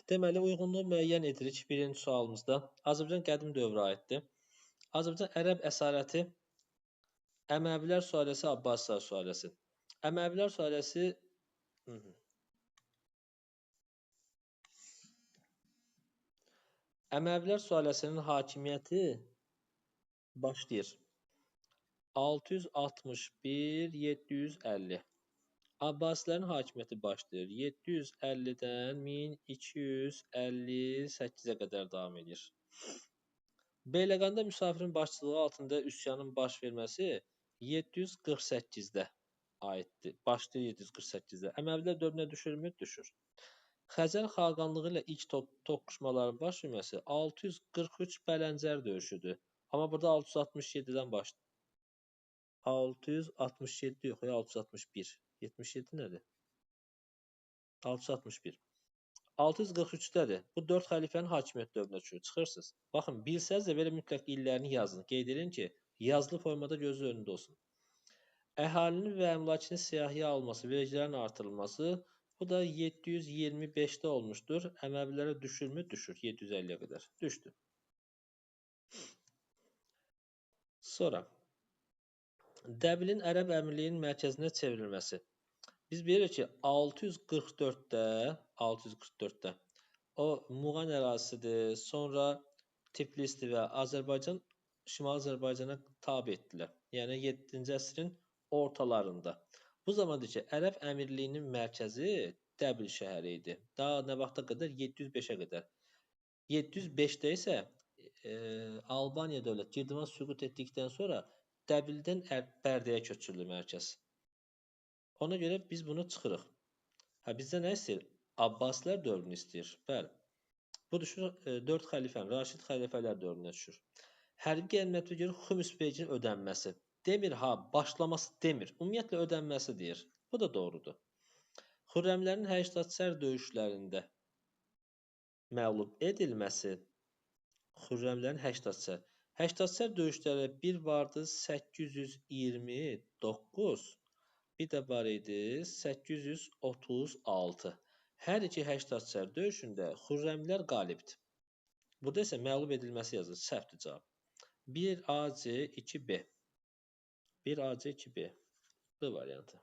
Deməli, uyğunluğu müəyyən edirik birinci sualımızda. Azərbaycan qədim dövrə aiddir. Azərbaycan ərəb əsarəti, Əməvilər sülaləsi, Abbasilər sülaləsi. Əməvilər sülaləsi... Əməvilər sülaləsinin hakimiyyəti başlayır. 661, 750. Abbasilərin hakimiyyəti başlayır. 750-dən 1258-ə qədər davam edir. Beyləqanda müsafirin başçılığı altında üsyanın baş verməsi 748-də aiddir. Başlayır 748-də. Əməvilər dövrünə düşürmü? Düşür. Xəzər xaqanlığı ilə ilk toqquşmaların baş verməsi 643 Bələncər döyüşüdür. Amma burada 667-dən başlayır. 667 yox, 661. 77 nədir? 661. 643-dədir. Bu 4 xəlifənin hakimiyyət dövrünə düşür. Çıxırsınız. Baxın, bilsəniz də belə mütləq illərini yazın. Qeyd edin ki, yazılı formada gözü önündə olsun. Əhalinin və əmlakinin siyahıya alınması, vergilərin artırılması, bu da 725-də olmuşdur. Əməvilərə düşürmü? Düşür. 750-yə qədər. Düşdü. Sonra Dəbilin Ərəb Əmirliyinin mərkəzinə çevrilməsi. Biz bilirik ki, 644-də o Muğan ərazisidir, sonra Tiflisdir və Azərbaycan, Şimali Azərbaycana tabe etdilər. Yəni 7-ci əsrin ortalarında. Bu zamandır ki, Ərəb Əmirliyinin mərkəzi Dəbil şəhəri idi. Daha nə vaxta qədər? 705-ə qədər. 705-də isə Albaniya dövlət Girdivan süqut etdikdən sonra Dəbildən Bərdəyə köçürülür mərkəz. Ona görə biz bunu çıxırıq. Hə, bizdə nə istəyir? Abbasilər dövrünü istəyir. Bəli. Bu düşür 4 xəlifənin, Raşid xəlifələr dövrünə düşür. Hərbi qənimətə görə xümus verginin ödənməsi. Demir ha, başlaması demir. Ümumiyyətlə ödənməsi deyir. Bu da doğrudur. Xürrəmlərin 80 döyüşlərində məğlub edilməsi, Xürrəmlərin 80 döyüşləri bir vardı 829, bir də var idi 836. Hər iki 80 döyüşündə Xürrəmlər qalibdir. Burada isə məğlub edilməsi yazılır. Səhvdir cavab. 1AC 2B. 1AC 2B. B variantı.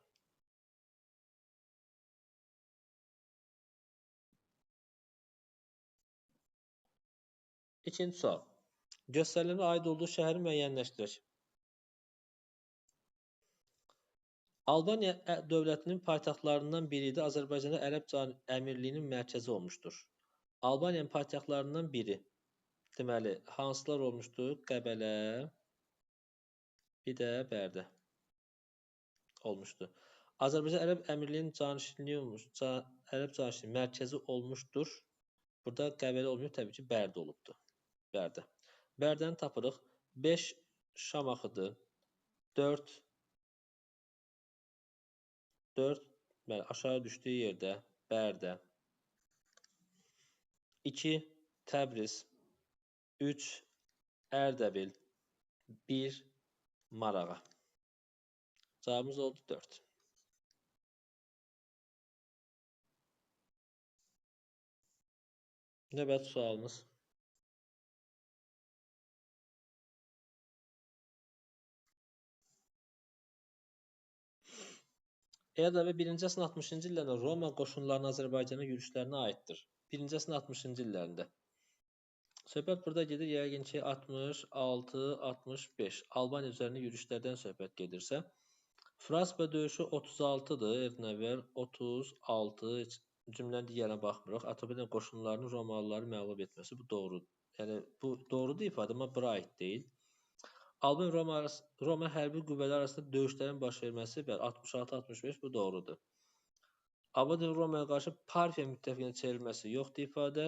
İkinci sual. Göstərilənin aid olduğu şəhəri müəyyənləşdirək. Albaniya dövlətinin paytaxtlarından biri idi. Azərbaycanda Ərəb Əmirliyinin mərkəzi olmuşdur. Albaniyanın paytaxtlarından biri. Deməli, hansılar olmuşdur? Qəbələ, bir də Bərdə olmuşdu. Azərbaycan Ərəb Əmirliyinin canişinliyi olmuş, Ərəb canişinliyi mərkəzi olmuşdur. Burada Qəbələ olmayıb, təbii ki, Bərdə olubdur. Bərdə. Bərdəni tapırıq. 5 Şamaxıdır. 4, bəli, aşağı düşdüyü yerdə Bərdə. 2 Təbriz, 3 Ərdəbil, 1 Marağa. Cavabımız oldu 4. Növbəti sualımız. Eradan əvvəl 1-ci əsrin 60-cı illərində Roma qoşunlarının Azərbaycana yürüşlərinə aiddir. 1-ci əsrin 60-cı illərində. Söhbət burada gedir, yəqin ki, 66, 65. Albaniya üzərində yürüşlərdən söhbət gedirsə. Fraspa döyüşü 36-dır, eradan əvvəl 36, heç cümlənin digərinə baxmırıq. Atropatena qoşunlarının Romalıları məğlub etməsi, bu doğrudur. Yəni, bu doğrudur ifadə, amma bura aid deyil. Albaniya Roma hərbi qüvvələri arasında döyüşlərin baş verməsi, bəli, 66-65, bu doğrudur. Albaniya Romaya qarşı Parfiya müttəfiqinə çevrilməsi yoxdur ifadə.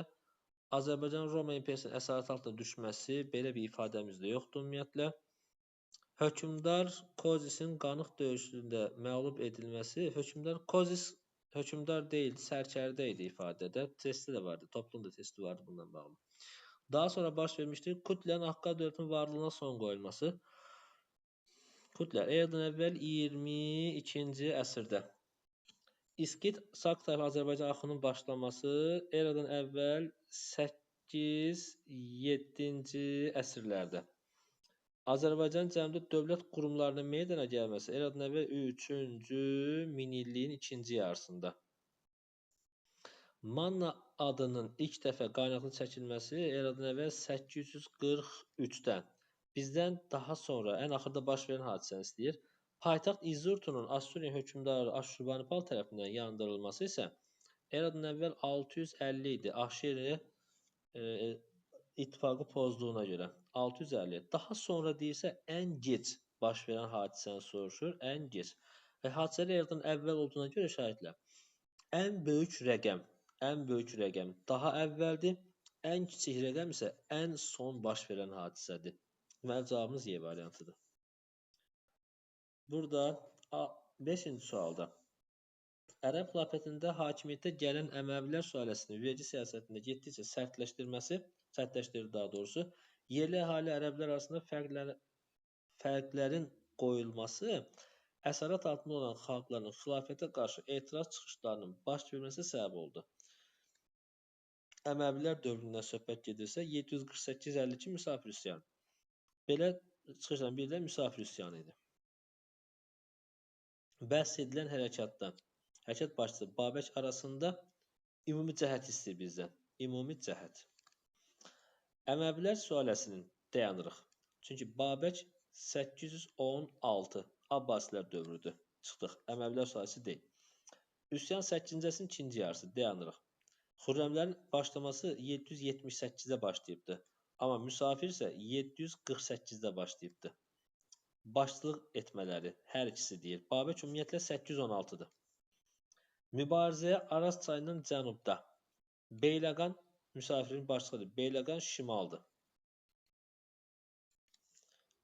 Azərbaycan Roma imperiyasının əsarəti altına düşməsi, belə bir ifadəmiz də yoxdur ümumiyyətlə. Hökmdar Kozisin Qanıq döyüşündə məğlub edilməsi, hökmdar Kozis hökmdar deyildi, sərkərdə idi ifadədə. Testi də vardı, toplum da testi vardı bundan bağlı. Daha sonra baş vermişdir Kutlərin Akkad dövlətinin varlığına son qoyulması. Kutlər eradan əvvəl 22-ci əsrdə. İskit Saq tayfa Azərbaycan axınının başlaması eradan əvvəl 8-7-ci əsrlərdə. Azərbaycan cəmdə dövlət qurumlarının meydana gəlməsi eradan əvvəl 3-cü minilliyin ikinci yarısında. Manna adının ilk dəfə qaynaqlı çəkilməsi eradan əvvəl 843-dən. Bizdən daha sonra ən axırda baş verən hadisəni istəyir. Paytaxt İzurtunun Assuriya hökmdarı Aşurbanipal tərəfindən yandırılması isə eradan əvvəl 650 idi. Aşeri ittifaqı pozduğuna görə 650. Daha sonra deyirsə ən gec baş verən hadisəni soruşur. Ən gec. Və hadisələr eradan əvvəl olduğuna görə şahidlər. Ən böyük rəqəm daha əvvəldir. Ən kiçik rəqəm isə ən son baş verən hadisədir. Deməli cavabımız Y variantıdır. Burada 5-ci sualda Ərəb xilafətində hakimiyyətə gələn Əməvilər sülaləsinin vergi siyasətində getdikcə sərtləşdirdi daha doğrusu, yerli əhali ərəblər arasında fərqlərin qoyulması, əsarət altında olan xalqların xilafətə qarşı etiraz çıxışlarının baş verməsi səbəb oldu. Əməvilər dövründən söhbət gedirsə, 748-52 müsafir üsyanı. Belə çıxışların biri də müsafir üsyanı idi. Bəhs edilən hərəkatda hərəkat başçısı Babək arasında ümumi cəhət istəyir bizdən. Ümumi cəhət. Əməvilər sülaləsinin dayanırıq. Çünki Babək 816 Abbasilər dövrüdür. Çıxdıq. Əməvilər sülaləsi deyil. Üsyan 8-ci əsrin ikinci yarısı dayanırıq. Xürrəmlərin başlaması 778-də başlayıbdı. Amma müsafir isə 748-də başlayıbdı. Başçılıq etmələri hər ikisi deyir. Babək ümumiyyətlə 816-dır. Mübarizəyə Araz çayından cənubda. Beyləqan müsafirin başçısıdır. Beyləqan şimaldır.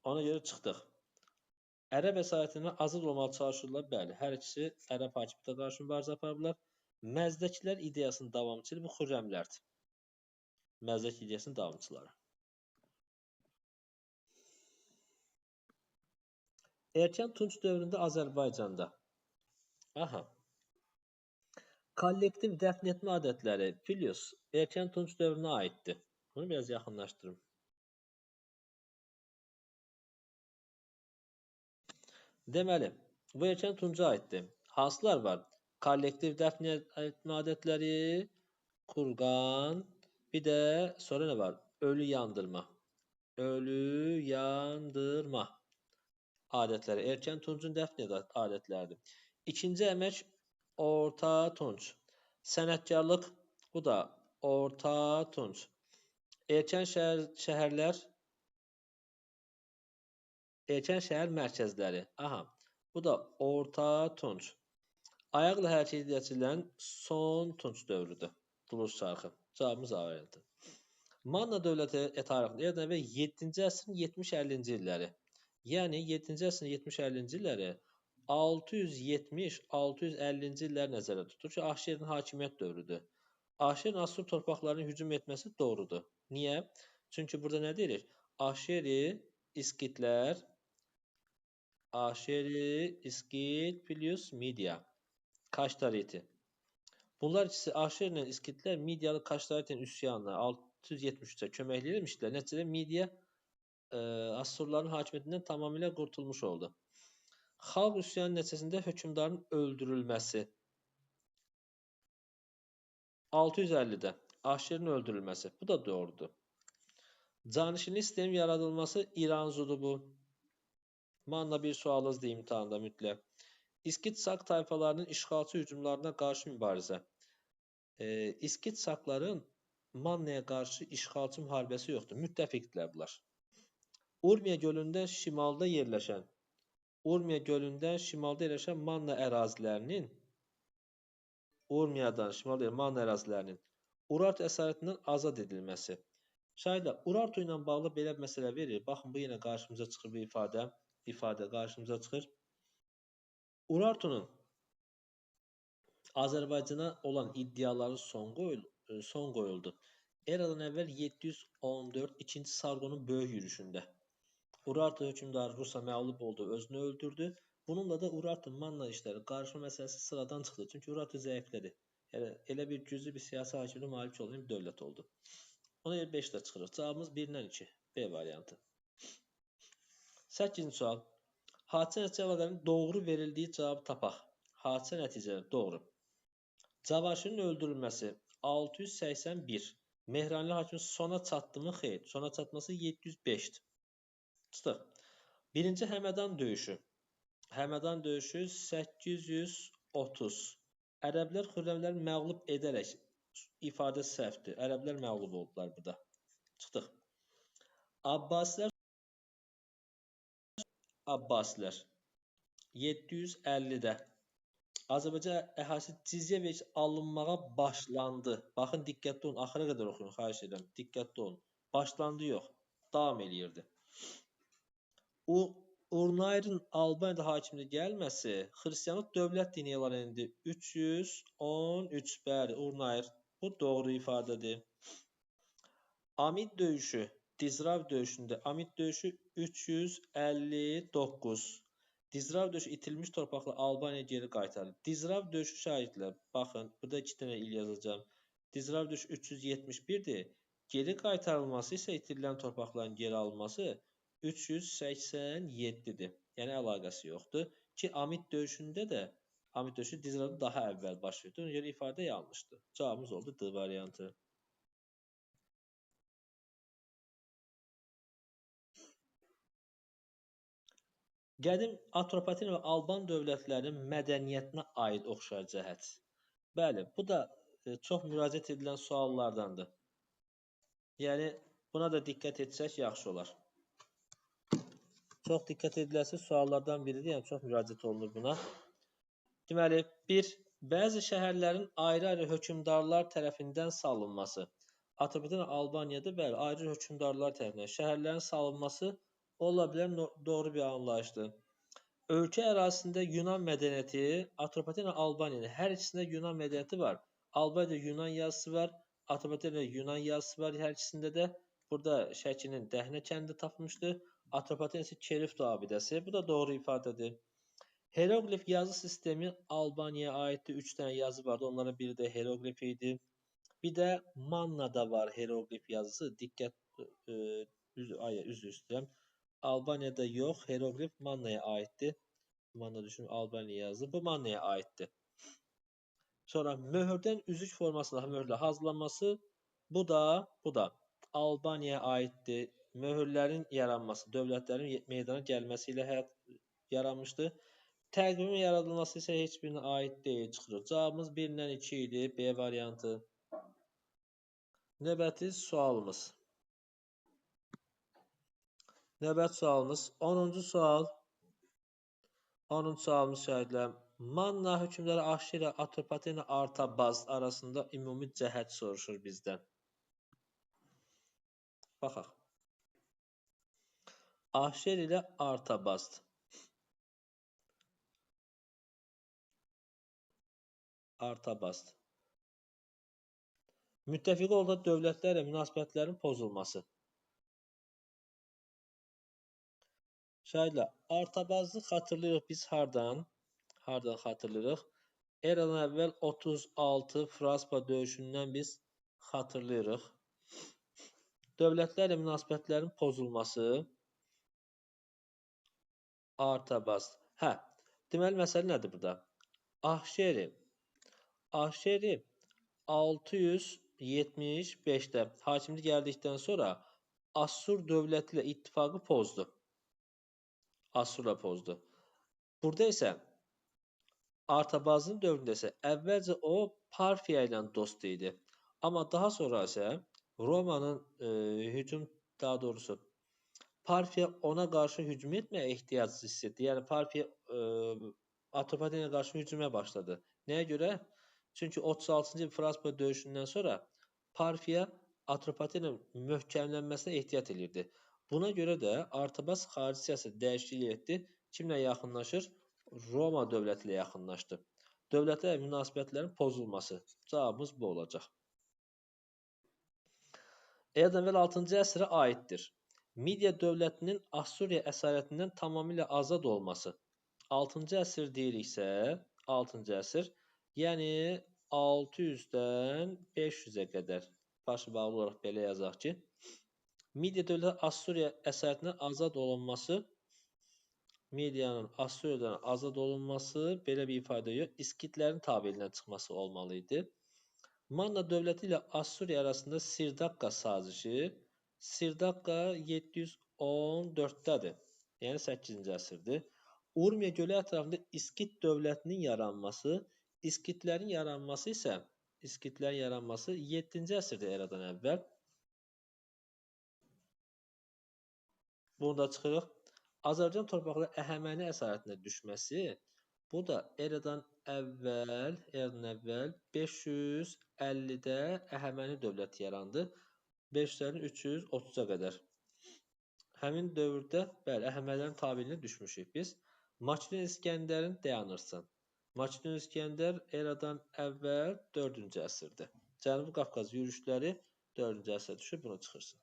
Ona görə çıxdıq. Ərəb əsarətindən azad olmağa çalışırlar. Bəli, hər ikisi ərəb hakimiyyətinə qarşı mübarizə aparırlar. Məzdəkilər ideyasının davamçıları bu xürrəmlərdir. Məzdək ideyasının davamçıları. Erkən Tunc dövründə Azərbaycanda. Aha. Kollektiv dəfn etmə adətləri plus erkən Tunc dövrünə aiddir. Bunu biraz yaxınlaşdırım. Deməli, bu erkən Tunca aiddir. Hansılar var? Kollektiv dəfn etmə adətləri, kurqan, bir də sonra nə var? Ölü yandırma. Ölü yandırma adətləri. Erkən Tuncun dəfn adətləridir. İkinci əmək Orta Tunc. Sənətkarlıq, bu da Orta Tunc. Erkən şəhərlər, erkən şəhər mərkəzləri. Aha, bu da Orta Tunc. Ayaqla hərəkət edilən son Tunc dövrüdür. Duluz çarxı. Cavabımız A variantı. Manna dövləti tarixində eradan əvvəl 7-ci əsrin 70-50-ci illəri. Yəni 7-ci əsrin 70-50-ci illəri 670-650-ci illər nəzərdə tutur ki, Ahşerin hakimiyyət dövrüdür. Ahşerin Assur torpaqlarına hücum etməsi doğrudur. Niyə? Çünki burada nə deyirik? Ahşeri, İskitlər, Ahşeri, İskit plus Midiya, Kaştariti. Bunlar ikisi Ahşeri ilə İskitlər Midiyalı Kaştaritin üsyanına 673-də köməklik etmişdilər. Nəticədə Midiya Assurların hakimiyyətindən tamamilə qurtulmuş oldu. Xalq üsyanı nəticəsində hökmdarın öldürülməsi. 650-də Ahşerin öldürülməsi. Bu da doğrudur. Canişinlik sistemin yaradılması İranzudur bu. Manna bir sualınızdır imtahanda mütləq. İskit Sak tayfalarının işğalçı hücumlarına qarşı mübarizə. İskit Sakların Mannaya qarşı işğalçı müharibəsi yoxdur. Müttəfiqdirlər bunlar. Urmiya gölündən şimalda yerləşən Manna ərazilərinin Urartu əsarətindən azad edilməsi. Şahidlər, Urartu ilə bağlı belə bir məsələ verir. Baxın, bu yenə qarşımıza çıxır bu ifadə. İfadə qarşımıza çıxır. Urartunun Azərbaycana olan iddiaları son qoyuldu. Eradan əvvəl 714 2-ci Sarqonun böyük yürüşündə. Urartu hökmdarı Rusa məğlub oldu, özünü öldürdü. Bununla da Urartu Manna işləri qarışma məsələsi sıradan çıxdı. Çünki Urartu zəiflədi. Yəni, elə bir güclü bir siyasi hakimiyyətə malik olan bir dövlət oldu. Ona görə 5 də çıxırıq. Cavabımız 1-dən 2. B variantı. 8-ci sual. Hadisə nəticə əlaqələrinin doğru verildiyi cavabı tapaq. Hadisə nəticələri doğru. Cavaşirin öldürülməsi 681. Mehranlı hakimi sona çatdı mı? Xeyr. Sona çatması 705-dir. Çıxdıq. Birinci Həmədan döyüşü. Həmədan döyüşü 830. Ərəblər Xürrəmləri məğlub edərək ifadə səhvdir. Ərəblər məğlub oldular burada. Çıxdıq. Abbasilər 750-də Azərbaycan əhalisi cizyə vergisi alınmağa başlandı. Baxın, diqqətli olun. Axıra qədər oxuyun, xahiş edirəm. Diqqətli olun. Başlandı yox. Davam eləyirdi. Urnayırın Albaniyada hakimiyyətə gəlməsi xristianlıq dövlət dini elan edildi. 313, bəli, Urnayır. Bu doğru ifadədir. Amid döyüşü, Dizrav döyüşündə. Amid döyüşü 359. Dizrav döyüşü itirilmiş torpaqla Albaniya geri qaytarıldı. Dizrav döyüşü şagirdlər, baxın, burada 2 dənə il yazacağam. Dizrav döyüşü 371-dir. Geri qaytarılması isə itirilən torpaqların geri alınması 387-dir. Yəni, əlaqəsi yoxdur. Ki, Amid döyüşündə də, Amid döyüşü Dizravda daha əvvəl baş verdi. Ona görə ifadə yanlışdır. Cavabımız oldu D variantı. Qədim Atropatena və Alban dövlətlərinin mədəniyyətinə aid oxşar cəhət. Bəli, bu da çox müraciət edilən suallardandır. Yəni, buna da diqqət etsək yaxşı olar. Çox diqqət ediləsi suallardan biridir, yəni çox müraciət olunur buna. Deməli, 1. Bəzi şəhərlərin ayrı-ayrı hökmdarlar tərəfindən salınması. Atropatena Albaniyada, bəli, ayrı hökmdarlar tərəfindən şəhərlərin salınması ola bilər, doğru bir anlayışdır. Ölkə ərazisində Yunan mədəniyyəti, Atropatena Albaniyada hər ikisində Yunan mədəniyyəti var. Albaniyada Yunan yazısı var, Atropatenada Yunan yazısı var hər ikisində də. Burada Şəkinin Dəhnə kəndi tapılmışdır. Atropatena isə Kerifto abidəsi. Bu da doğru ifadədir. Heroqlif yazı sistemi Albaniyaya aiddir. 3 dənə yazı vardı. Onların biri də heroqlif idi. Bir də Mannada var heroqlif yazısı. Diqqət, üzr istəyirəm. Albaniyada yox, heroqlif Mannaya aiddir. Manna düşün, Albaniya yazdı. Bu Mannaya aiddir. Sonra möhürdən üzük formasında möhürlə hazırlanması, bu da Albaniyaya aiddir. Möhürlərin yaranması, dövlətlərin meydana gəlməsi ilə həyat yaranmışdı. Təqvimin yaradılması isə heç birinə aid deyil, çıxırıq. Cavabımız 1-dən 2 idi, B variantı. Növbəti sualımız. Növbəti sualımız 10-cu sual. 10-cu sualımız şahidlər. Manna hökmdarı Ahşeri Atropatena Artabaz arasında ümumi cəhət soruşur bizdən. Baxaq. Ahşer ilə Artabazd. Artabazd. Müttəfiqi olduq dövlətlərlə münasibətlərin pozulması. Şahidlər, Artabazdı xatırlayırıq biz hardan? Hardan xatırlayırıq? Eradan əvvəl 36 Fraspa döyüşündən biz xatırlayırıq. Dövlətlərlə münasibətlərin pozulması. Artabazd. Hə, deməli məsələ nədir burada? Ahşeri. Ahşeri 675-də hakimlik gəldikdən sonra Assur dövləti ilə ittifaqı pozdu. Assurla pozdu. Burada isə Artabazın dövründə isə əvvəlcə o Parfiya ilə dost idi. Amma daha sonra isə Romanın hücum, daha doğrusu Parfiya ona qarşı hücum etməyə ehtiyac hiss etdi. Yəni Parfiya Atropatenaya qarşı hücuma başladı. Nəyə görə? Çünki 36-cı il Fraspa döyüşündən sonra Parfiya Atropatena möhkəmlənməsinə ehtiyat eləyirdi. Buna görə də Artabaz xarici siyasət dəyişikliyi etdi. Kimlə yaxınlaşır? Roma dövləti ilə yaxınlaşdı. Dövlətlərlə münasibətlərin pozulması. Cavabımız bu olacaq. Eradan əvvəl 6-cı əsrə aiddir. Midiya dövlətinin Assuriya əsarətindən tamamilə azad olması. 6-cı əsr deyiriksə, 6-cı əsr, yəni 600-dən 500-ə qədər başı bağlı olaraq belə yazaq ki, Midiya dövləti Assuriya əsarətindən azad olunması, Midiyanın Assuriyadan azad olunması belə bir ifadə yox, İskitlərin tabelindən çıxması olmalı idi. Manna dövləti ilə Assuriya arasında Sirdaqqa sazişi, Sirdaqqa 714-dədir, yəni 8-ci əsrdir. Urmiya gölü ətrafında İskit dövlətinin yaranması, İskitlərin yaranması isə, İskitlərin yaranması 7-ci əsrdə eradan əvvəl. Bunu da çıxırıq. Azərbaycan torpaqları Əhəməni əsarətinə düşməsi, bu da eradan əvvəl 550-də Əhəməni dövləti yarandı. 550-dən 330-a qədər. Həmin dövrdə, bəli, Əhəmənilərin tabeliyinə düşmüşük biz. Makedon İskəndərin dayanırsan. Makedon İskəndər eradan əvvəl 4-cü əsrdir. Cənubi Qafqaz yürüşləri 4-cü əsrə düşür, buna çıxırsın.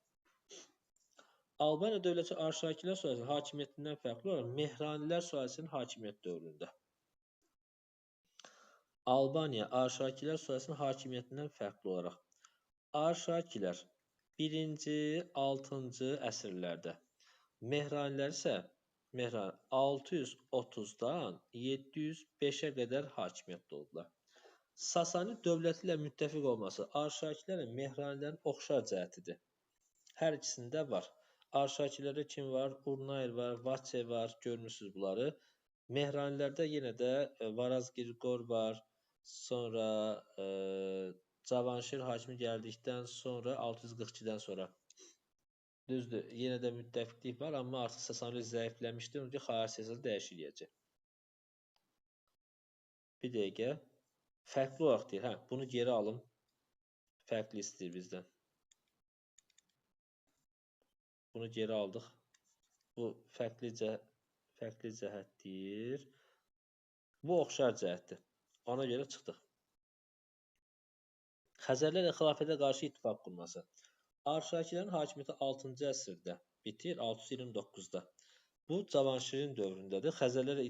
Albaniya dövləti Arşakilər sülaləsinin hakimiyyətindən fərqli olaraq Mehranilər sülaləsinin hakimiyyət dövründə. Albaniya Arşakilər sülaləsinin hakimiyyətindən fərqli olaraq Arşakilər 1-ci, 6-cı əsrlərdə, Mehranilər isə 630-dan 705-ə qədər hakimiyyətdə oldular. Sasani dövləti ilə müttəfiq olması Arşakilərlə Mehranilərin oxşar cəhətidir. Hər ikisində var. Arşakilərdə kim var? Urnayr var, Vaçe var, görmüsünüz bunları. Mehranilərdə yenə də Varaz Girqor var. Sonra Cavanşir hakimi gəldikdən sonra 642-dən sonra. Düzdür, yenə də müttəfiqlik var, amma artıq Sasani zəifləmişdi, onun ki, xarici siyasəti dəyişiləcək. Bir dəqiqə. Fərqli olaraq deyir, hə, bunu geri alım. Fərqli istəyir bizdən. Bunu geri aldıq. Bu fərqli cəhət deyir. Bu oxşar cəhətdir. Ona görə çıxdıq. Xəzərlərlə xilafətə qarşı ittifaq qurması. Arşakilərin hakimiyyəti 6-cı əsrdə bitir, 629-da. Bu Cavanşirin dövründədir. Xəzərlərlə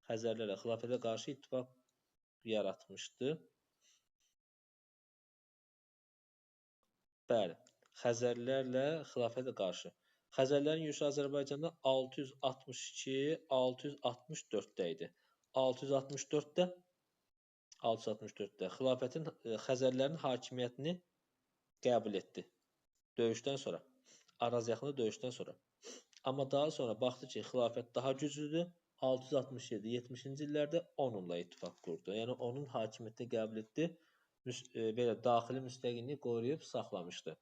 xəzərlərə xilafətə qarşı ittifaq yaratmışdı. Bəli, Xəzərlərlə xilafətə qarşı. Xəzərlərin yürüşü Azərbaycanda 662-664-də idi. 664-də xilafətin Xəzərlərin hakimiyyətini qəbul etdi. Döyüşdən sonra, Araz yaxında döyüşdən sonra. Amma daha sonra baxdı ki, xilafət daha güclüdür. 667-70-ci illərdə onunla ittifaq qurdu. Yəni onun hakimiyyətini qəbul etdi. Belə daxili müstəqilliyi qoruyub saxlamışdı.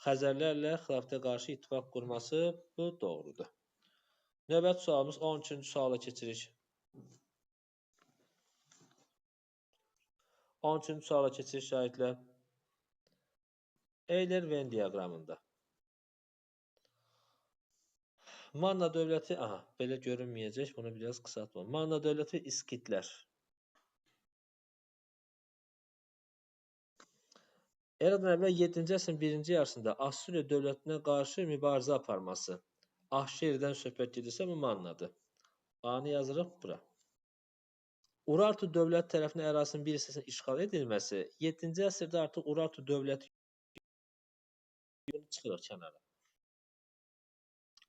Xəzərlərlə xilafətə qarşı ittifaq qurması bu doğrudur. Növbəti sualımız 13-cü suala keçirik. 13-cü suala keçirik şahidlər. Euler-Venn diaqramında. Manna dövləti, aha, belə görünməyəcək, bunu biraz qısaltma. Manna dövləti İskitlər. Eradan əvvəl 7-ci əsrin birinci yarısında Assuriya dövlətinə qarşı mübarizə aparması. Ahşeridən söhbət gedirsə, bu Mannadır. A-nı yazırıq bura. Urartu dövləti tərəfindən ərazisinin bir hissəsinin işğal edilməsi 7-ci əsrdə artıq Urartu dövləti çıxırıq kənara.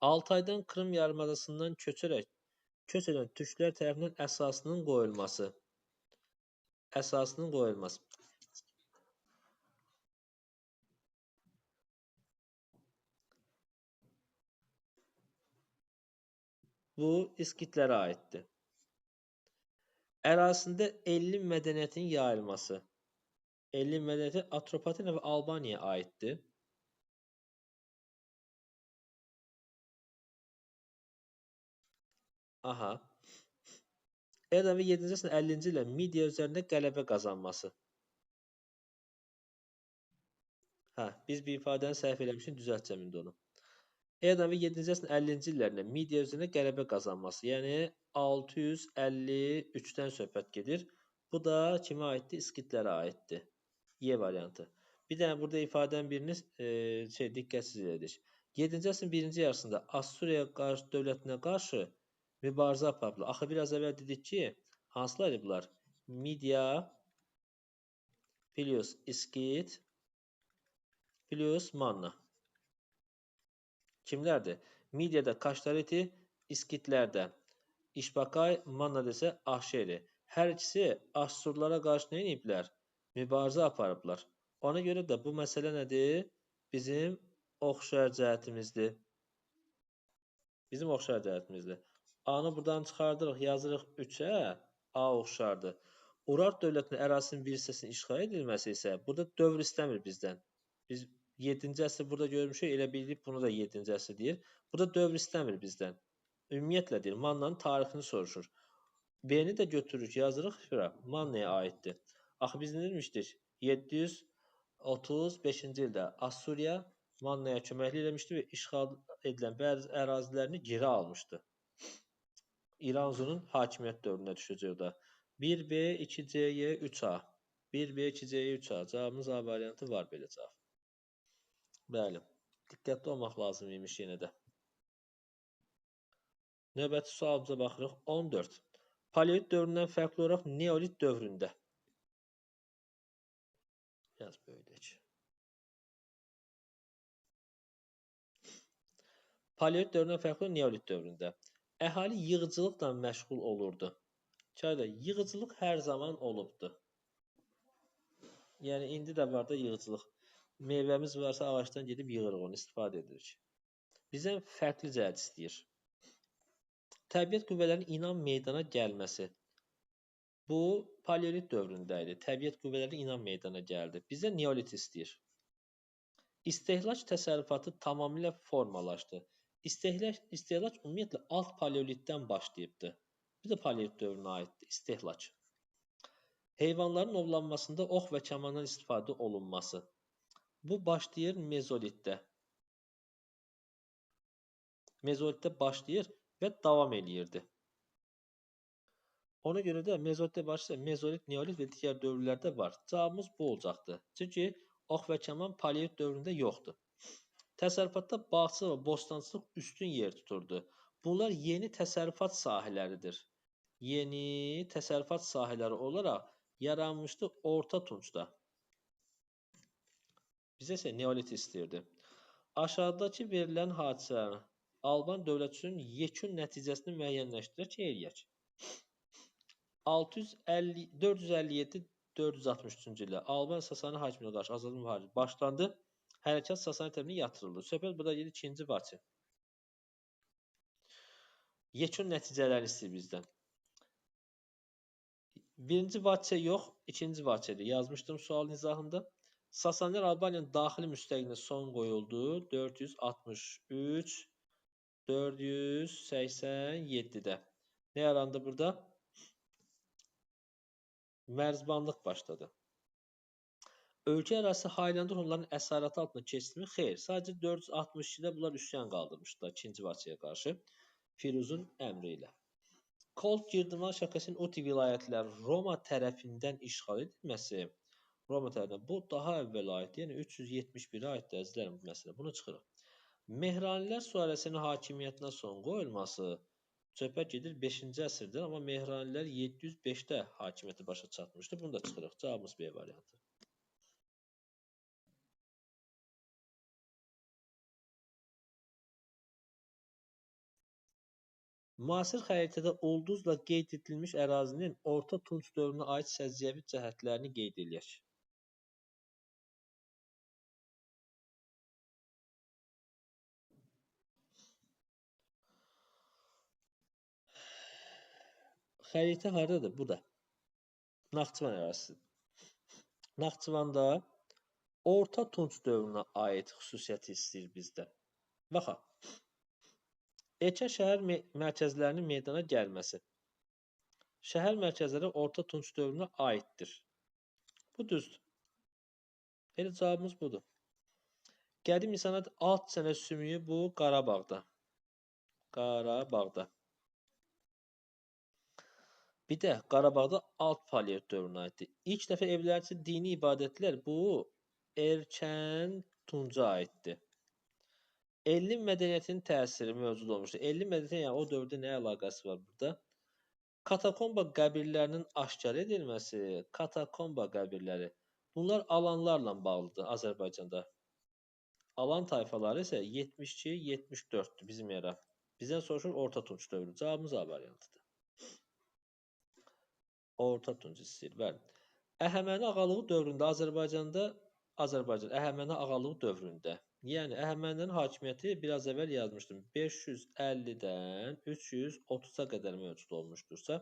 Altaydan Krım yarımadasından köç edən türklər tərəfindən əsasının qoyulması. Əsasının qoyulması. Bu İskitlərə aiddir. Ərazisində Ellin mədəniyyətinin yayılması. Ellin mədəniyyəti Atropatena və Albaniyaya aiddir. Aha. Eradan əvvəl 7-ci əsrin 50-ci ildə Midiya üzərində qələbə qazanması. Hə, biz bir ifadəni səhv eləmişik, düzəltəcəm indi onu. Eradan əvvəl 7-ci əsrin 50-ci illərində Midiya üzərində qələbə qazanması, yəni 653-dən söhbət gedir. Bu da kimə aiddir? İskitlərə aiddir. Y variantı. Bir dənə burada ifadənin birini diqqətsiz elədik. 7-ci əsrin birinci yarısında Assuriya qarşı dövlətinə qarşı mübarizə aparıblar. Axı biraz əvvəl dedik ki, hansılar idi bunlar? Midiya plus İskit plus Manna. Kimlərdir? Midiyada Kaştareti, İskitlərdə İşbakay, Manna isə Ahşeri. Hər ikisi Assurlara qarşı nə ediblər? Mübarizə aparıblar. Ona görə də bu məsələ nədir? Bizim oxşar cəhətimizdir. Bizim oxşar cəhətimizdir. A-nı buradan çıxardırıq, yazırıq 3-ə, A oxşardır. Urart dövlətinin ərazisinin bir hissəsinin işğal edilməsi isə burada dövr istəmir bizdən. Biz 7-ci əsr burada görmüşük, elə bildik bunu da 7-ci əsr deyir. Burada dövr istəmir bizdən. Ümumiyyətlə deyir, Mannanın tarixini soruşur. B-ni də götürürük, yazırıq, Mannaya aiddir. Axı biz nə demişdik? 735-ci ildə Assuriya Mannaya köməklik eləmişdi və işğal edilən bəzi ərazilərini geri almışdı. İranzunun hakimiyyət dövrünə düşəcək o da. 1B, 2C, 3A. 1B, 2C, 3A. Cavabımız A variantı var belə cavab. Bəli. Diqqətli olmaq lazım imiş yenə də. Növbəti sualımıza baxırıq. 14. Paleolit dövründən fərqli olaraq Neolit dövründə. Biraz böyüdək. Paleolit dövründən fərqli olaraq Neolit dövründə. Əhali yığıcılıqla məşğul olurdu. Çayda yığıcılıq hər zaman olubdu. Yəni, indi də var da yığıcılıq. Meyvəmiz varsa ağacdan gedib yığırıq onu, istifadə edirik. Bizdən fərqli cəhət istəyir. Təbiət qüvvələrinin inan meydana gəlməsi. Bu, paleolit dövründə idi. Təbiət qüvvələri inan meydana gəldi. Bizə neolit istəyir. İstehlak təsərrüfatı tamamilə formalaşdı. İstehlak ümumiyyətlə alt paleolitdən başlayıbdı. Bir də paleolit dövrünə aiddir istehlak. Heyvanların ovlanmasında ox və kamandan istifadə olunması. Bu başlayır mezolitdə. Mezolitdə başlayır və davam eləyirdi. Ona görə də mezolitdə başlayır, mezolit, neolit və digər dövrlərdə var. Cavabımız bu olacaqdır. Çünki ox və kaman paleolit dövründə yoxdur. Təsərrüfatda bağçılıq və bostançılıq üstün yer tuturdu. Bunlar yeni təsərrüfat sahələridir. Yeni təsərrüfat sahələri olaraq yaranmışdı Orta Tuncda. Bizə isə neolit istəyirdi. Aşağıdakı verilən hadisələrin Alban dövlətçinin yekun nəticəsini müəyyənləşdirək, eləyək. 457 463-cü ildə Alban Sasani hakimiyyətinə qarşı azadlıq müharibəsi başlandı. Hərəkat Sasani tərəfindən yatırıldı. Söhbət burada gedir ikinci Vaçe. Yekun nəticələrini istəyir bizdən. Birinci Vaçe yox, ikinci Vaçedir. Yazmışdım sualın izahında. Sasanilər Albaniyanın daxili müstəqilliyinə son qoyuldu. 463, 487-də. Nə yarandı burada? Mərzbanlıq başladı. Ölkə ərazisi haylandı, onların əsarəti altına keçdimi? Xeyr. Sadəcə 462-də bunlar üsyan qaldırmışdılar ikinci Vaçeyə qarşı Firuzun əmri ilə. Kolt Girdiman şəkəsinin Uti vilayətləri Roma tərəfindən işğal edilməsi, Roma tərəfindən, bu daha əvvəl aiddir, yəni 371-ə aiddir əzizlərim bu məsələ, bunu çıxırıq. Mehranilər sülaləsinin hakimiyyətinə son qoyulması, söhbət gedir 5-ci əsrdən, amma Mehranilər 705-də hakimiyyəti başa çatmışdı, bunu da çıxırıq. Cavabımız B variantı. Müasir xəritədə ulduzla qeyd edilmiş ərazinin Orta Tunc dövrünə aid səciyyəvi cəhətlərini qeyd eləyək. Xəritə haradadır? Bu da. Naxçıvan ərazisi. Naxçıvanda Orta Tunc dövrünə aid xüsusiyyəti istəyir bizdən. Baxaq. Erkən şəhər mərkəzlərinin meydana gəlməsi. Şəhər mərkəzləri Orta Tunc dövrünə aiddir. Bu düzdür. Elə cavabımız budur. Qədim insanat alt çənə sümüyü bu Qarabağda. Qarabağda. Bir də Qarabağda alt paleolit dövrünə aiddir. İlk dəfə evlər üçün dini ibadətlər bu erkən Tunca aiddir. Elmin mədəniyyətinin təsiri mövcud olmuşdur. Elmin mədəniyyəti, yəni o dövrdə nə əlaqəsi var burada? Katakomba qəbirlərinin aşkar edilməsi, katakomba qəbirləri. Bunlar alanlarla bağlıdır Azərbaycanda. Alan tayfaları isə 72-74-dür bizim era. Bizdən soruşur Orta Tunc dövrü. Cavabımız A variantıdır. Orta Tunc istəyir. Bəli. Əhəməni ağalığı dövründə Azərbaycanda, Azərbaycan Əhəməni ağalığı dövründə, yəni Əhəmənilərin hakimiyyəti biraz əvvəl yazmışdım. 550-dən 330-a qədər mövcud olmuşdursa,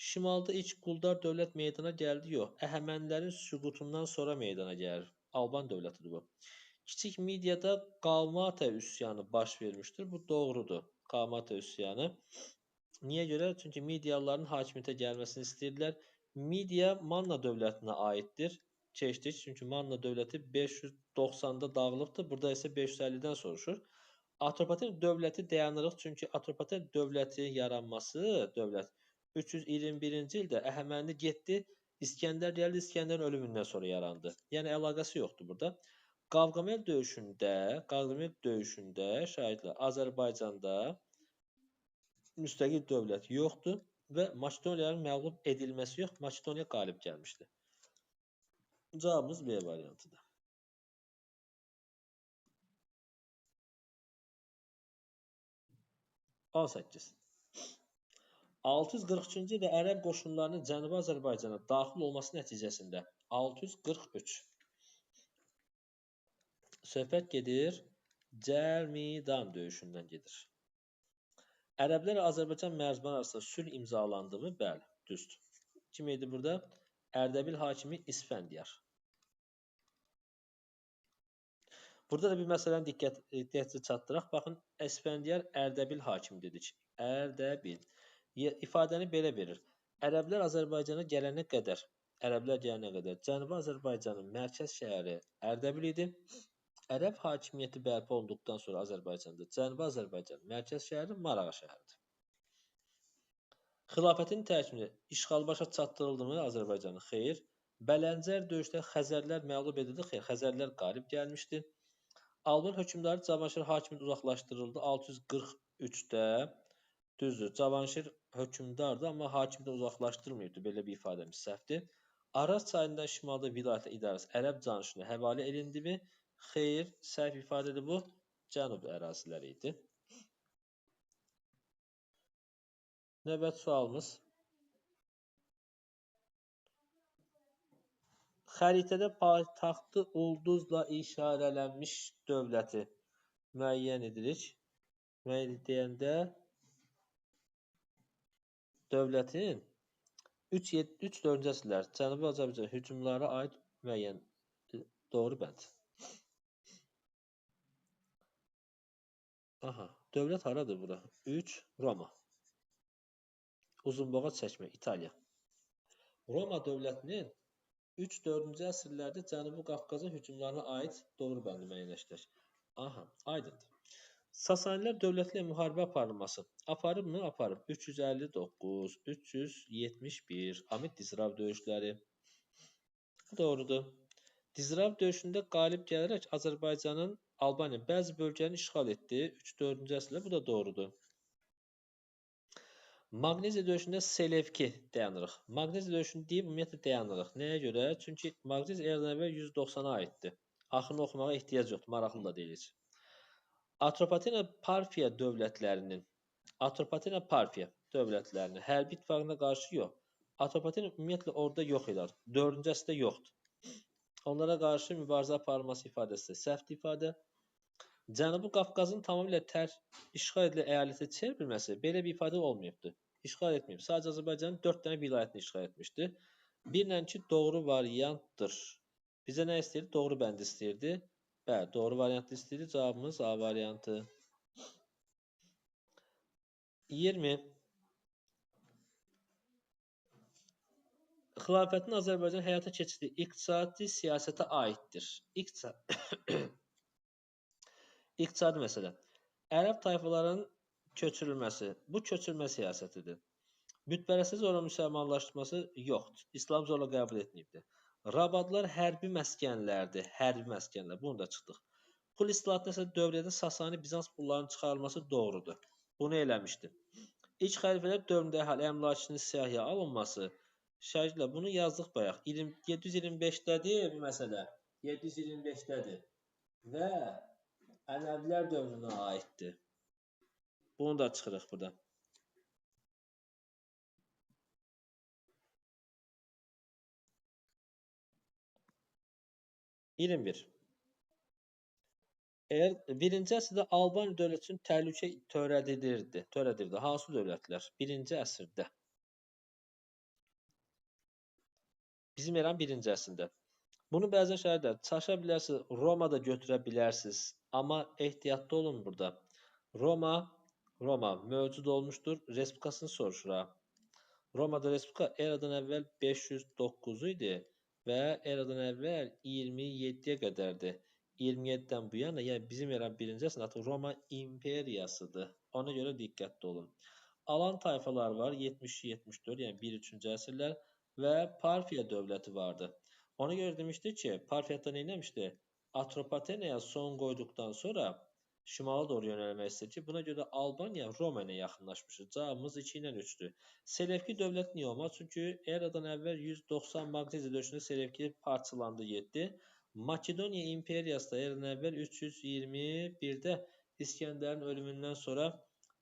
şimalda ilk quldar dövlət meydana gəldi, yox. Əhəmənilərin süqutundan sonra meydana gəlir. Alban dövlətidir bu. Kiçik Midiyada Qalmata üsyanı baş vermişdir. Bu doğrudur. Qalmata üsyanı. Niyə görə? Çünki Midiyalıların hakimiyyətə gəlməsini istəyirdilər. Midiya Manna dövlətinə aiddir. Keçdik. Çünki Manna dövləti 590-da dağılıbdır. Burada isə 550-dən soruşur. Atropatena dövləti dayanırıq. Çünki Atropatena dövləti yaranması, dövlət 321-ci ildə Əhəməni getdi. İskəndər gəldi. İskəndərin ölümündən sonra yarandı. Yəni əlaqəsi yoxdur burada. Qavqamel döyüşündə, şahidlər Azərbaycanda müstəqil dövlət yoxdur və Makedoniyanın məğlub edilməsi yox, Makedoniya qalib gəlmişdi. Cavabımız B variantıdır. 18. 643-cü ildə Ərəb qoşunlarının Cənubi Azərbaycana daxil olması nəticəsində 643. Söhbət gedir Cərmidan döyüşündən gedir. Ərəblər Azərbaycan mərzbanı arasında sülh imzalandı mı? Bəli, düzdür. Kim idi burada? Ərdəbil hakimi İsfəndiyar. Burada da bir məsələni diqqətli çatdıraq. Baxın, İsfəndiyar Ərdəbil hakimi dedik. Ərdəbil. İfadəni belə verir. Ərəblər Azərbaycana gələnə qədər, Ərəblər gələnə qədər Cənubi Azərbaycanın mərkəz şəhəri Ərdəbil idi. Ərəb hakimiyyəti bərpa olunduqdan sonra Azərbaycanda Cənubi Azərbaycan mərkəz şəhəri Marağa şəhəridir. Xilafətin tərkibində işğal başa çatdırıldı mı Azərbaycanın? Xeyr. Bələncər döyüşdə Xəzərlər məğlub edildi. Xeyr, Xəzərlər qalib gəlmişdi. Alban hökmdarı Cavanşir hakimiyyəti uzaqlaşdırıldı 643-də. Düzdür, Cavanşir hökmdardır, amma hakimiyyətdən uzaqlaşdırılmayıbdır. Belə bir ifadəmiz səhvdir. Araz çayından şimalda vilayət idarəsi Ərəb canişinə həvalə edildimi? Xeyr, səhv ifadədir bu. Cənub əraziləri idi. Növbəti sualımız. Xəritədə paytaxtı ulduzla işarələnmiş dövləti müəyyən edirik. Müəyyən deyəndə dövlətin 3-4-cü əsrlər Cənubi Azərbaycan hücumlara aid müəyyən doğru bənd. Aha, dövlət haradır bura? 3, Roma. Uzunboğaz çəkmə, İtaliya. Roma dövlətinin 3-4-cü əsrlərdə Cənubi Qafqazın hücumlarına aid doğru bəndi müəyyənləşdirək. Aha, aydındır. Sasanilər dövləti ilə müharibə aparılması. Aparıb mı? Aparıb. 359, 371, Amid Dizrav döyüşləri. Bu doğrudur. Dizrav döyüşündə qalib gələrək Azərbaycanın Albaniya bəzi bölgələrini işğal etdi. 3-4-cü əsrdə bu da doğrudur. Maqneziya döyüşündə Selevki dayanırıq. Maqneziya döyüşünü deyib ümumiyyətlə dayanırıq. Nəyə görə? Çünki Maqneziya eradan əvvəl 190-a aiddir. Axırını oxumağa ehtiyac yoxdur. Maraqlı da deyil heç. Atropatena Parfiya dövlətlərinin hərbi ittifaqına qarşı yox. Atropatena ümumiyyətlə orada yox idilər. 4-cü əsrdə yoxdur. Onlara qarşı mübarizə aparılması ifadəsi səhvdir ifadə. Cənubi Qafqazın tamamilə tərk işğal edilən əyalətə çevrilməsi belə bir ifadə olmayıbdır. İşğal etməyib. Sadəcə Azərbaycanın 4 dənə vilayətini işğal etmişdi. 1 ilə 2 doğru variantdır. Bizə nə istəyirdi? Doğru bəndi istəyirdi. Bəli, doğru variantı istəyirdi. Cavabımız A variantı. 20. Xilafətin Azərbaycan həyata keçirdiyi iqtisadi siyasətə aiddir. İqtisadi məsələ. Ərəb tayfalarının köçürülməsi. Bu köçürmə siyasətidir. Bütpərəstlik zorla müsəlmanlaşdırması yoxdur. İslam zorla qəbul etməyibdir. Rabadlar hərbi məskənlərdir. Hərbi məskənlər. Bunu da çıxdıq. Pul islahatında isə dövriyyədə Sasani Bizans pullarının çıxarılması doğrudur. Bunu eləmişdi. İlk xəlifələr dövründə əhali əmlakının siyahıya alınması. Şərqlə bunu yazdıq bayaq. 725-dədir bu məsələ. 725-dədir. Və Ələvlər dövrünə aiddir. Bunu da çıxırıq buradan. 21. Əgər birinci əsrdə Albaniya dövləti üçün təhlükə törədirdi. Hansı dövlətlər? Birinci əsrdə. Bizim eranın birinci əsrində. Bunu bəzən şəhərlər çaşa bilərsiniz, Romada götürə bilərsiniz. Amma ehtiyatlı olun burada. Roma mövcud olmuşdur. Respublikasını soruşur ha. Romada Respublika eradan əvvəl 509 idi və eradan əvvəl 27-yə qədərdir. 27-dən bu yana, yəni bizim eranın birinci əsrində artıq Roma imperiyasıdır. Ona görə diqqətli olun. Alan tayfalar var, 72-74, yəni 1-3-cü əsrlər və Parfiya dövləti vardı. Ona görə demişdi ki, Parfiyada nə etmişdi? Atropatenaya son qoyduqdan sonra şimala doğru yönəlmək istəyir ki, buna görə Albaniya Roma ilə yaxınlaşmışdı. Cavabımız 2 ilə 3-dür. Selevki dövləti niyə olmaz? Çünki eradan əvvəl 190 Magneziya döyüşündə Selevki parçalandı, getdi. Makedoniya imperiyası da eradan əvvəl 321-də İskəndərin ölümündən sonra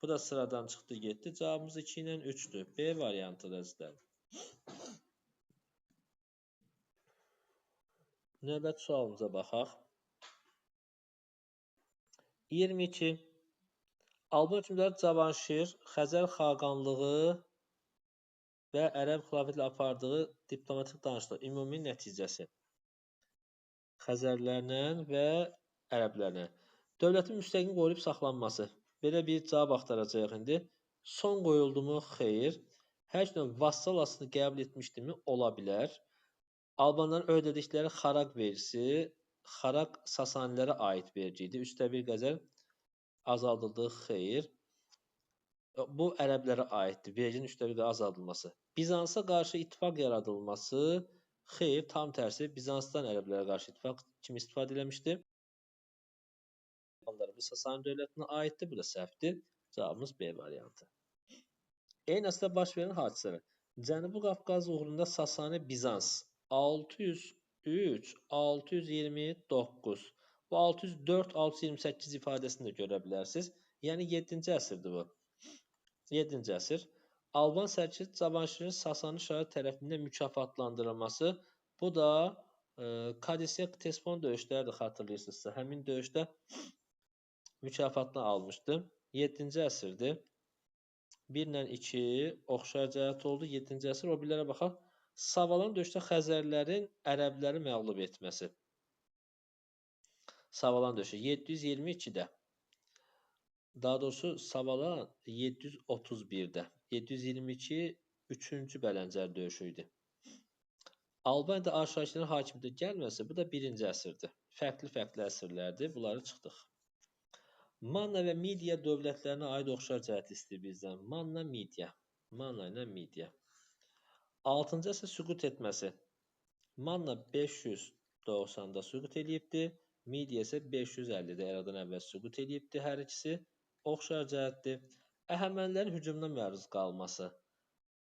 bu da sıradan çıxdı, getdi. Cavabımız 2 ilə 3-dür. B variantıdır əzizlərim. Növbəti sualımıza baxaq. 22. Alban hökmdarı Cavanşir Xəzər xaqanlığı və Ərəb xilafəti ilə apardığı diplomatik danışıq ümumi nəticəsi. Xəzərlərlə və ərəblərlə. Dövlətin müstəqil qoruyub saxlanması. Belə bir cavab axtaracağıq indi. Son qoyuldu mu? Xeyr. Hər şeydən vassal aslını qəbul etmişdimi? Ola bilər. Albanların ödədikləri xaraq vergisi, xaraq Sasanilərə aid vergi idi. 3,1 qəzəl azaldıldı. Xeyr. Bu ərəblərə aiddir. Verginin 3,1 azaldılması. Bizansa qarşı ittifaq yaradılması. Xeyr, tam tərsi Bizansdan ərəblərə qarşı ittifaq kimi istifadə eləmişdi. Bu Sasani dövlətinə aiddir. Bu da səhvdir. Cavabımız B variantı. Eyni əsrdə baş verən hadisələr. Cənubi Qafqaz uğrunda Sasani Bizans 603, 629. Bu 604, 628 ifadəsini də görə bilərsiniz. Yəni 7-ci əsrdir bu. 7-ci əsr. Alban sərkərdəsi Cavanşirin Sasani şahı tərəfindən mükafatlandırılması. Bu da Kadisiya Ktesfon döyüşləridir, xatırlayırsınızsa. Həmin döyüşdə mükafatını almışdı. 7-ci əsrdir. 1 ilə 2 oxşar cəhət oldu. 7-ci əsr. O birilərə baxaq. Savalan döyüşdə Xəzərlərin ərəbləri məğlub etməsi. Savalan döyüşü 722-də. Daha doğrusu Savalan 731-də. 722 3-cü Bələncər döyüşü idi. Albaniyada Arşakinin hakimiyyətə gəlməsi, bu da 1-ci əsrdir. Fərqli-fərqli əsrlərdir. Bunları çıxdıq. Manna və Midiya dövlətlərinə aid oxşar cəhət istəyir bizdən. Manna, Midiya. Manna ilə Midiya. 6-cı əsr süqut etməsi. Manna 590-da süqut eləyibdir. Midiya isə 550-də eradan əvvəl süqut eləyibdir. Hər ikisi oxşar cəhətdir. Əhəmənilərin hücumuna məruz qalması.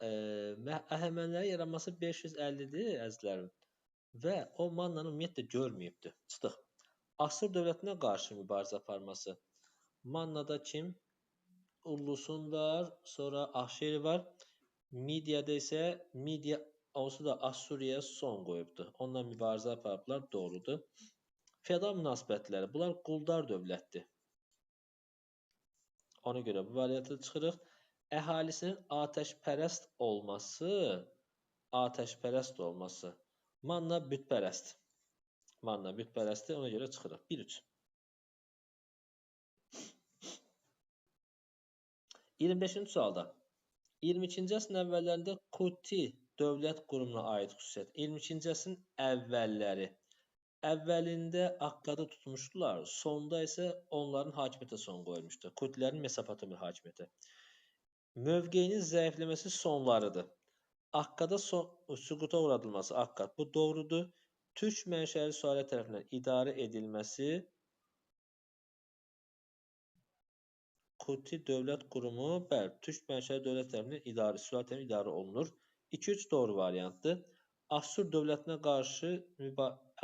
Əhəmənilərin yaranması 550-dir əzizlərim. Və o Mannanı ümumiyyətlə görməyibdir. Çıxdıq. Asur dövlətinə qarşı mübarizə aparması. Mannada kim? Ullusun var, sonra Ahşeri var. Midiyada isə Midiya onsuz da Assuriyaya son qoyubdur. Onunla mübarizə aparıblar, doğrudur. Feodal münasibətləri. Bunlar quldar dövlətdir. Ona görə bu variantı çıxırıq. Əhalisinin atəşpərəst olması, atəşpərəst olması. Manna bütpərəst. Manna bütpərəstdir, ona görə çıxırıq. 1-3. 25-ci sualda. 22-ci əsrin əvvəllərində Kuti dövlət qurumuna aid xüsusiyyət. 22-ci əsrin əvvəlləri. Əvvəlində Akkada tutmuşdular, sonda isə onların hakimiyyətə son qoyulmuşdu. Kutilərin Mesopotamiya hakimiyyəti. Mövqeyinin zəifləməsi sonlarıdır. Akkada süquta uğradılması, Akkad, bu doğrudur. Türk mənşəli sülalə tərəfindən idarə edilməsi Kuti dövlət qurumu, bəli, Türk mənşəli dövlət tərəfindən idarə, sülalə tərəfindən idarə olunur. 2-3 doğru variantdır. Assur dövlətinə qarşı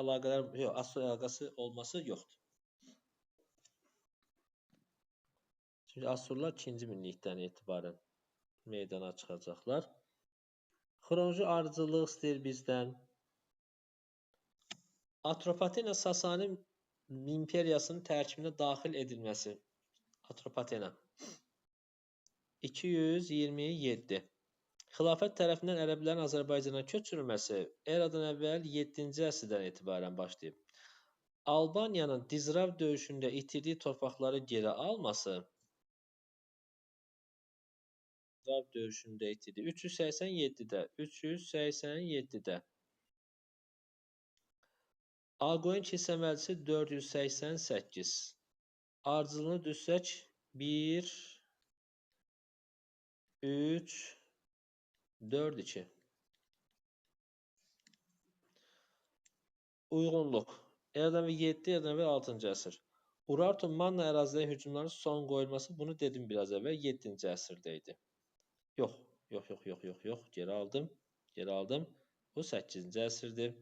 əlaqələr, yox, Assur əlaqəsi olması yoxdur. Çünki Assurlar 2-ci minillikdən etibarən meydana çıxacaqlar. Xronoloji ardıcıllıq istəyir bizdən. Atropatena Sasani imperiyasının tərkibinə daxil edilməsi. Atropatena. 227. Xilafət tərəfindən ərəblərin Azərbaycana köçürülməsi eradan əvvəl 7-ci əsrdən etibarən başlayıb. Albaniyanın Dizrav döyüşündə itirdiyi torpaqları geri alması Dizrav döyüşündə itirdiyi 387-də 387-də Ağqoyun kilsə məclisi 488. Ardıcılığını düzsək 1 3 4 2. Uyğunluq. Eradan əvvəl 7, eradan əvvəl 6-cı əsr. Urartu Manna ərazilərinin hücumlarının son qoyulması, bunu dedim biraz əvvəl, 7-ci əsrdə idi. Yox, yox, yox, yox, yox, yox, geri aldım, geri aldım. Bu 8-ci əsrdir.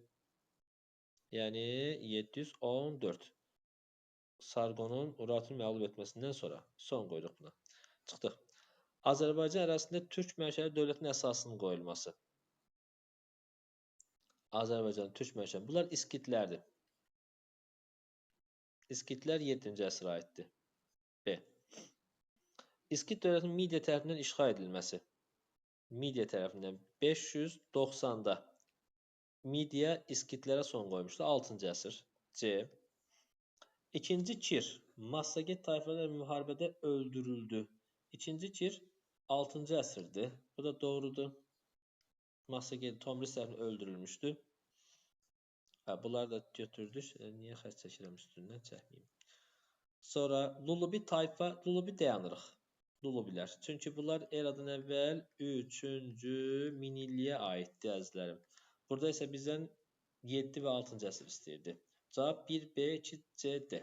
Yəni 714. Sarqonun Urartunu məğlub etməsindən sonra son qoyduq buna. Çıxdıq. Azərbaycan ərazisində Türk mənşəli dövlətin əsasının qoyulması. Azərbaycan Türk mənşəli. Bunlar İskitlərdir. İskitlər 7-ci əsrə aiddir. B. İskit dövlətinin Midiya tərəfindən işğal edilməsi. Midiya tərəfindən 590-da Midiya İskitlərə son qoymuşdu. 6-cı əsr. C. İkinci Kir Massaget tayfaları müharibədə öldürüldü. İkinci Kir 6-cı əsrdir. Bu da doğrudur. Massaget Tomris tərəfindən öldürülmüşdü. Hə, bunları da götürdük. Niyə xətt çəkirəm üstündən? Çəkməyim. Sonra Lulubi tayfa, Lulubi dayanırıq. Lulubilər. Çünki bunlar eradan əvvəl 3-cü minilliyə aiddir, əzizlərim. Burada isə bizdən 7 və 6-cı əsr istəyirdi. Cavab 1, B, 2, C, D.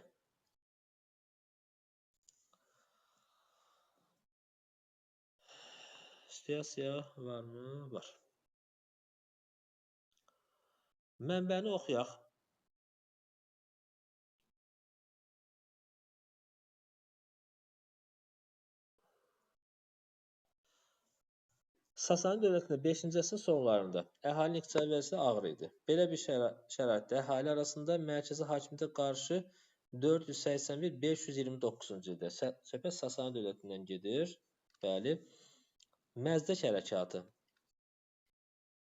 Situasiya varmı? Var. Mənbəni oxuyaq. Sasani dövlətində 5-ci əsrin sonlarında əhalinin iqtisadi vəziyyəti ağır idi. Belə bir şəraitdə əhali arasında mərkəzi hakimiyyətə qarşı 481-529-cu ildə söhbət Sasani dövlətindən gedir. Bəli. Məzdək hərəkatı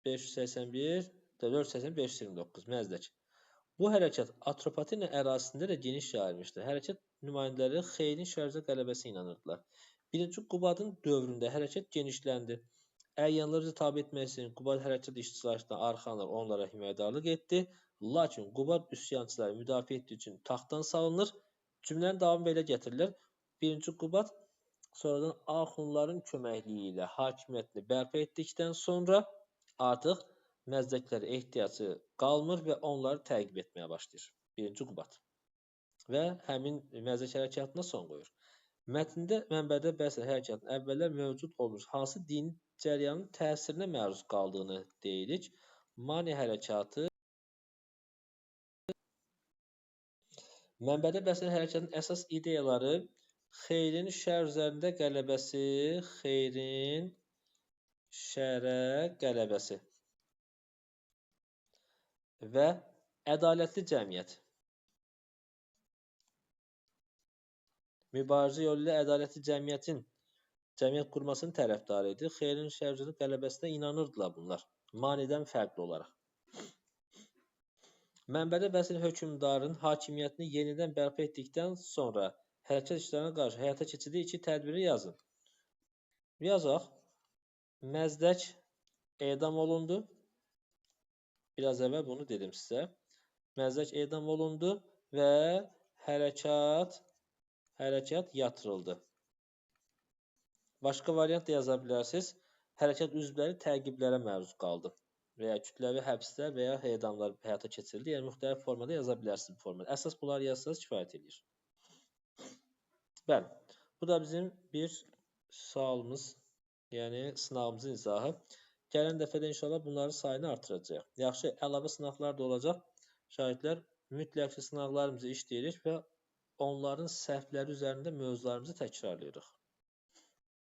581 481-529 Məzdək. Bu hərəkat Atropatena ərazisində də geniş yayılmışdı. Hərəkat nümayəndələri xeyrin şərcə qələbəsinə inanırdılar. 1-ci Qubadın dövründə hərəkat genişləndi. Əyanları özü tabe etmək üçün Qubad hərəkat iştirakçılarına arxanlar onlara himayədarlıq etdi. Lakin Qubad üsyançıları müdafiə etdiyi üçün taxtdan salınır. Cümlənin davamı belə gətirilir. 1-ci Qubad sonradan Axunların köməkliyi ilə hakimiyyətini bərpa etdikdən sonra artıq məzdəklərə ehtiyacı qalmır və onları təqib etməyə başlayır. 1-ci Qubad. Və həmin məzdək hərəkatına son qoyur. Mətndə mənbədə bəhs edilən hərəkatın əvvəllər mövcud olmuş hansı dini cəryanın təsirinə məruz qaldığını deyirik. Mani hərəkatı. Mənbədə bəhs edilən hərəkatın əsas ideyaları xeyrin şər üzərində qələbəsi, xeyrin şərə qələbəsi və ədalətli cəmiyyət. Mübarizə yolu ilə ədalətli cəmiyyət qurmasının tərəfdarı idi. Xeyrin şər üzərində qələbəsinə inanırdılar bunlar. Manidən fərqli olaraq. Mənbədə bəhs edilən hökmdarın hakimiyyətini yenidən bərpa etdikdən sonra hərəkat işlərinə qarşı həyata keçirdiyi iki tədbiri yazın. Yazaq. Məzdək edam olundu. Biraz əvvəl bunu dedim sizə. Məzdək edam olundu və hərəkat yatırıldı. Başqa variant da yaza bilərsiniz. Hərəkat üzvləri təqiblərə məruz qaldı. Və ya kütləvi həbslər və ya edamlar həyata keçirildi. Yəni, müxtəlif formada yaza bilərsiniz bu formada. Əsas bunları yazsanız kifayət edir. Bəli. Bu da bizim bir sualımız, yəni sınağımızın izahı. Gələn dəfə də inşallah bunların sayını artıracağıq. Yaxşı, əlavə sınaqlar da olacaq. Şagirdlər, mütləq ki, sınaqlarımızı işləyirik və onların səhvləri üzərində mövzularımızı təkrarlayırıq.